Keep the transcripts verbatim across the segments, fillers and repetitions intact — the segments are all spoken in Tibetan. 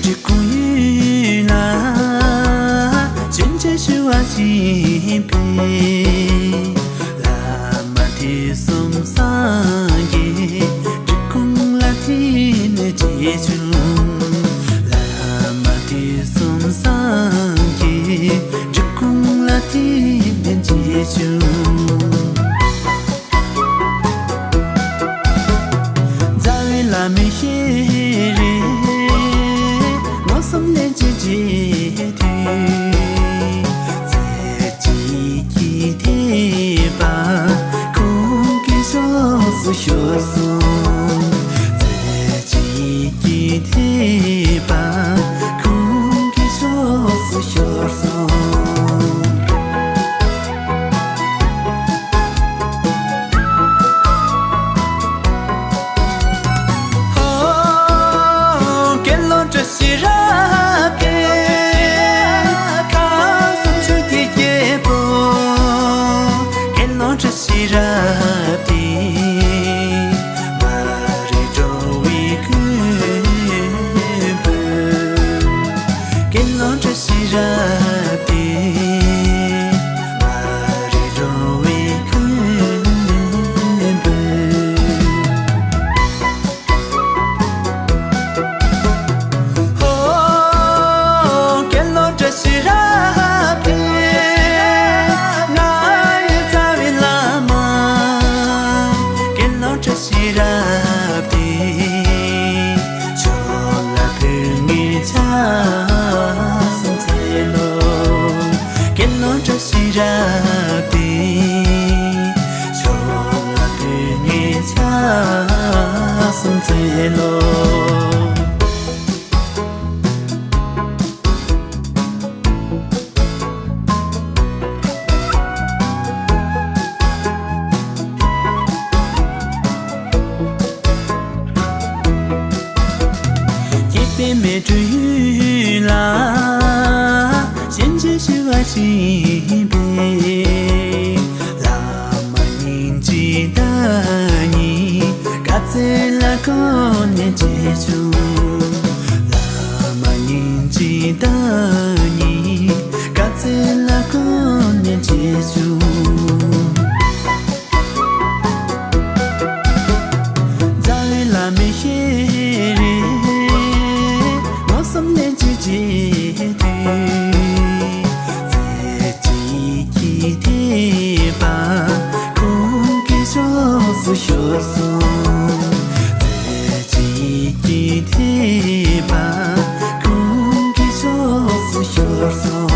འབྲི་གུང་ཡུལ་ལ་ཞལ་མཇལ་ཞུ་བར་ཕྱིན་པས། བླ་མ་དུས་གསུམ་སངས་རྒྱས་འབྲི་གུང་ལ་ཕེབས་ནས་མཇལ་བྱུང་། བླ་མ་དུས་གསུམ་སངས་རྒྱས་འབྲི་གུང་ལ་ཕེབས་ནས་མཇལ་བྱུང་། རྩ་བའི་བླ་མའི་ཞལ་རས་མངོན་སུམ་ལྷན་ཅིག་མཇལ་དུས། རྩེ་གཅིག་གི་ཐེག་པ་ཁོང་གི་ཕྱོགས་སུ་ཤོར་སོང་། རྩེ་གཅིག་གི་ཐེག་པ་ཁོང་གི་ཕྱོགས་སུ་ཤོར་སོང་། ཧོ། དགེ་སློང་བཀྲ་ཤིས་རབ་རྒྱས། ཁམས་གསུམ་ཆོས་ཀྱི་རྒྱལ་པོ། དགེ་སློང་བཀྲ་ཤིས་རབ་རྒྱས། མ་རིག་འགྲོ་བའི་མགོན་པོ། དགེ་སློང་བཀྲ་ཤིས་རབ་རྒྱས། མ་རིག་འགྲོ་བའི་མགོན་པོ། ཧོ། དགེ་སློང་བཀྲ་ཤིས་རབ་རྒྱས། ང་ཡི་རྩ་བའི་བླ་མ། དགེ་སློང་བཀྲ་ཤིས་རབ་རྒྱས། ཁྱོད་ལ་ཕུལ་ངེས་ཕྱག་འཚལ་ལོ། དགེ་སློང་བཀྲ་ཤིས་རབ་རྒྱས། ཁྱོད་ལ་ཕུལ་ངེས་ཕྱག་འཚལ་ལོ། སྐྱིད་པའི་མལ་གྲོ་ཡུལ་ལ་ཞལ་མཇལ་ཞུ་བར་ཕྱིན་པས། བླ་མ་སྙིང་རྗེའི་བདག་ཉིད་དཀའ་སྤྱད་ལ་བཀོད་ནས་མཇལ་བྱུང་། བླ་མ་སྙིང་རྗེའི་བདག་ཉིད་དཀའ་སྤྱད་ལ་བཀོད་ནས་མཇལ་བྱུང་། རྩ་བའི་བླ་མའི་ཞལ་རས་མངོན་སུམ་ལྷན་ཅིག་མཇལ་དུས། རྩེ་གཅིག་གི་ཐེག་པ་ཁོང་གི་ཕྱོགས་སུ་ཤོར་སོང་། རྩེ་གཅིག་གི་ཐེག་པ་ཁོང་གི་ཕྱོགས་སུ་ཤོར་སོང་།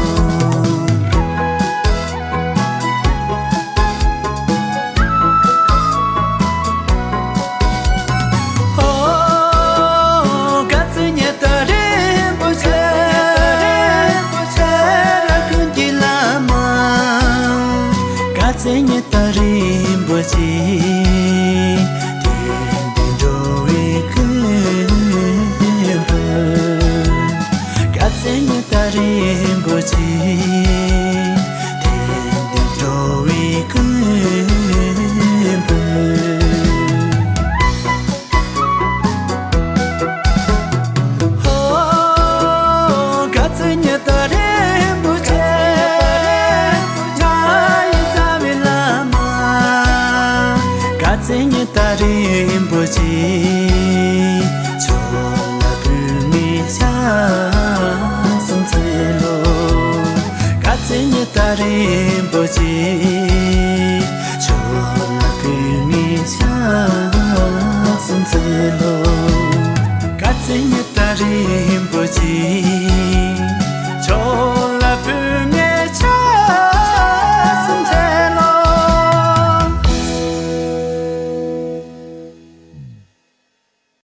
ཧོ། དཀའ་སྤྱད་ཉི་ཟླ་རིན་པོ་ཆེ། ཆེ་ར་ཀུན་གྱི་བླ་མ། དཀའ་སྤྱད་ཉི་ཟླ་རིན་པོ་ཆེ། དོན་དུ་འགྲོ་བའི་མགོན་པོ། དཀའ་སྤྱད་ཉི་ཟླ་རིན་པོ་ཆེ། དོན་དུ་འགྲོ་བའི་མགོན་པོ། ཧོ། དཀའ་སྤྱད་ཉི་ཟླ་རིན་པོ་ཆེ། ང་ཡི་རྩ་བའི་བླ་མ། དཀའ་སྤྱད་ཉི་ཟླ་རིན་པོ་ཆེ། ཁྱོད་ལ་ཕུལ་ངེས་ཕྱག་འཚལ་ལོ། དཀའ་སྤྱད་ཉི་ཟླ་རིན་པོ་ཆེ། ཁྱོད་ལ་ཕུལ་ངེས་ཕྱག་འཚལ་ལོ། དཀའ་སྤྱད་ཉི་ཟླ་རིན་པོ་ཆེ།